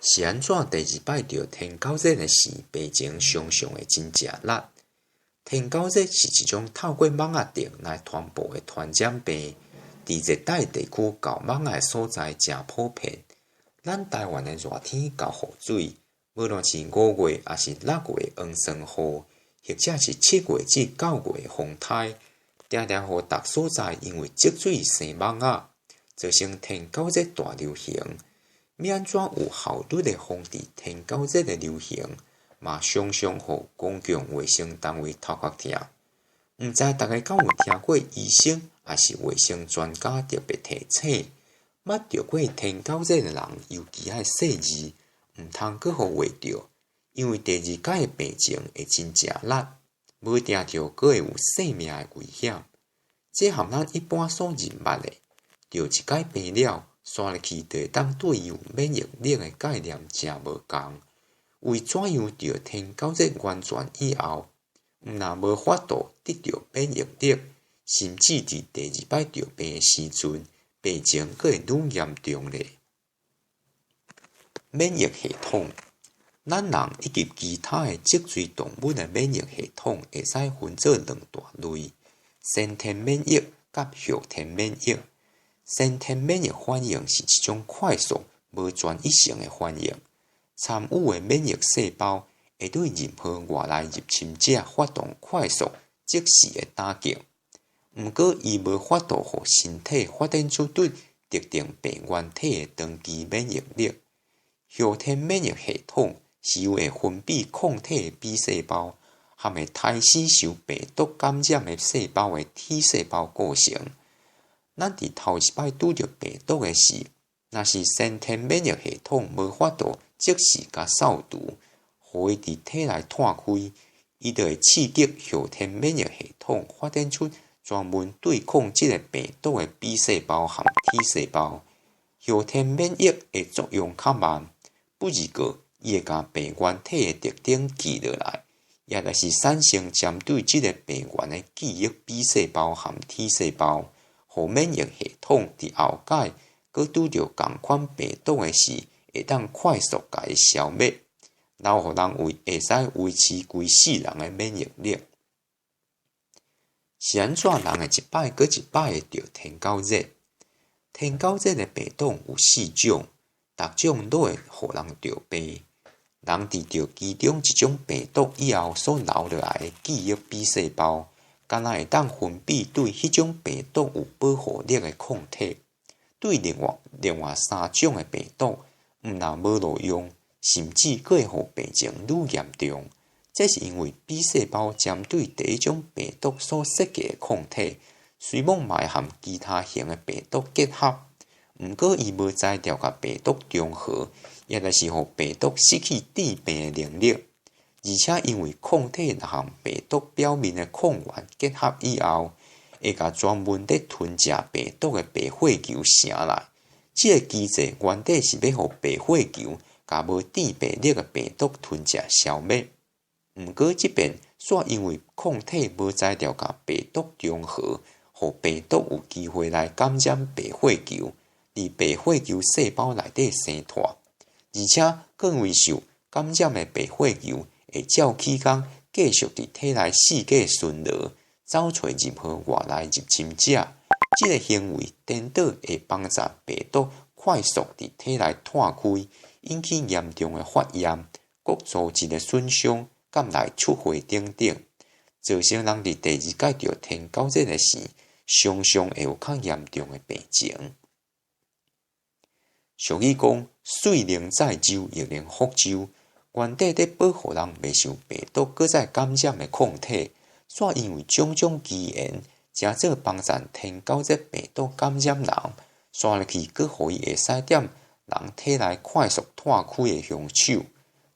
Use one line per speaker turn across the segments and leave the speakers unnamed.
是按怎第二擺著天狗熱的時，病情常常會真食力？天狗熱是一種透過蠓仔叮來傳播的傳染病，佇熱帶地區咬蠓仔的所在誠普遍。咱台灣的熱天厚雨水，無論是5月抑是6月黃酸雨，或者是7月至9月的風颱，定定予逐所在因為積水生蠓仔，造成天狗熱大流行。欲按怎有效率的防治天狗熱的流行，嘛常常予公共衛生單位頭殼疼。毋知大家敢有聽過醫生抑是衛生專家特別提醒，捌著過天狗熱的人，尤其愛細膩，毋通閣予畫著，因為第二擺的病情會真食力，無定著閣會有性命的危險。這和咱一般所認捌的，著一擺病了，煞落去就會當對伊有免疫力的概念誠無仝。為怎樣著天狗熱完全以後，毋若無法度得著免疫力，甚至佇第二擺著病的時陣，病情閣會愈嚴重咧？免疫系統，咱人以及其他的脊椎動物的免疫系統會使分做兩大類：先天免疫佮後天免疫。先天免疫反應是一種快速、無專一性的反應，參與的免疫細胞會對任何外來入侵者發動快速、即時的打擊。毋過，伊無法度予身體發展出對特定病原體的長期免疫力。後天免疫系統是由會分泌抗體的 B 細胞和會刣死受病毒感染的細胞的 T 細胞構成。咱佇頭一擺拄著病毒的時，若是先天免疫系統無法度即時共掃除，予伊佇體內湠開，伊就會刺激後天免疫系統發展出專門對抗這个病毒的 B 細胞和 T 細胞。後天免疫的作用較慢，不過伊會共病原體的特徵記落來，也就是產生針對這个病原的記憶 B 細胞和 T 細胞。予免疫系統佇後擺閣拄著仝款病毒的時，會當快速共伊消滅，留予人會使維持規世人的免疫力。是按怎人會一擺閣一擺會著天狗熱？天狗熱的病毒有四種，逐種攏會予人著病。人佇著其中一種病毒以後所留落來的記憶 B 細胞，敢若會當分泌對彼種病毒有保護力的抗體，對另外另外三種的病毒，毋但無路用，甚至閣會予病情愈嚴重。這是因為 B 細胞針對第一種病毒所設計的抗體，雖罔嘛會和其他型的病毒結合，毋過伊無才調共病毒中和，抑就是予病毒失去致病的能力。而且因為抗體若和病毒表面的抗原結合以後，會共專門佇吞食病毒的白血球晟來。這个機制原底是欲予白血球共無致病力的病毒吞食消滅。毋過這遍煞因為抗體無才調共病毒中和，予病毒有機會來感染白血球，佇白血球細胞內底生湠，而且閣因為受感染的白血球會照起工繼續佇體內四界巡邏，走揣任何外來入侵者。這个行為顛倒會幫助病毒快速佇體內湠開，引起嚴重的發炎、骨組織的損傷、佮內出血等等，造成人佇第二擺著天狗熱的時，常常會有較嚴重的病情。俗語講：水能載舟，亦能覆舟。原底佇保護人袂受病毒閣再感染的抗體，煞因為種種機緣，成做幫助天狗熱病毒感染人，煞落去閣予伊會使踮人體內快速湠開的兇手。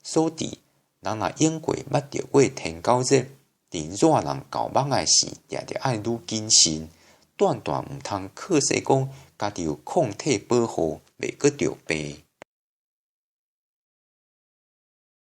所致，人若用過捌著過天狗熱，佇熱人咬蠓仔時，定定愛愈謹慎，斷斷毋通靠勢講家己有抗體保護，袂閣著病。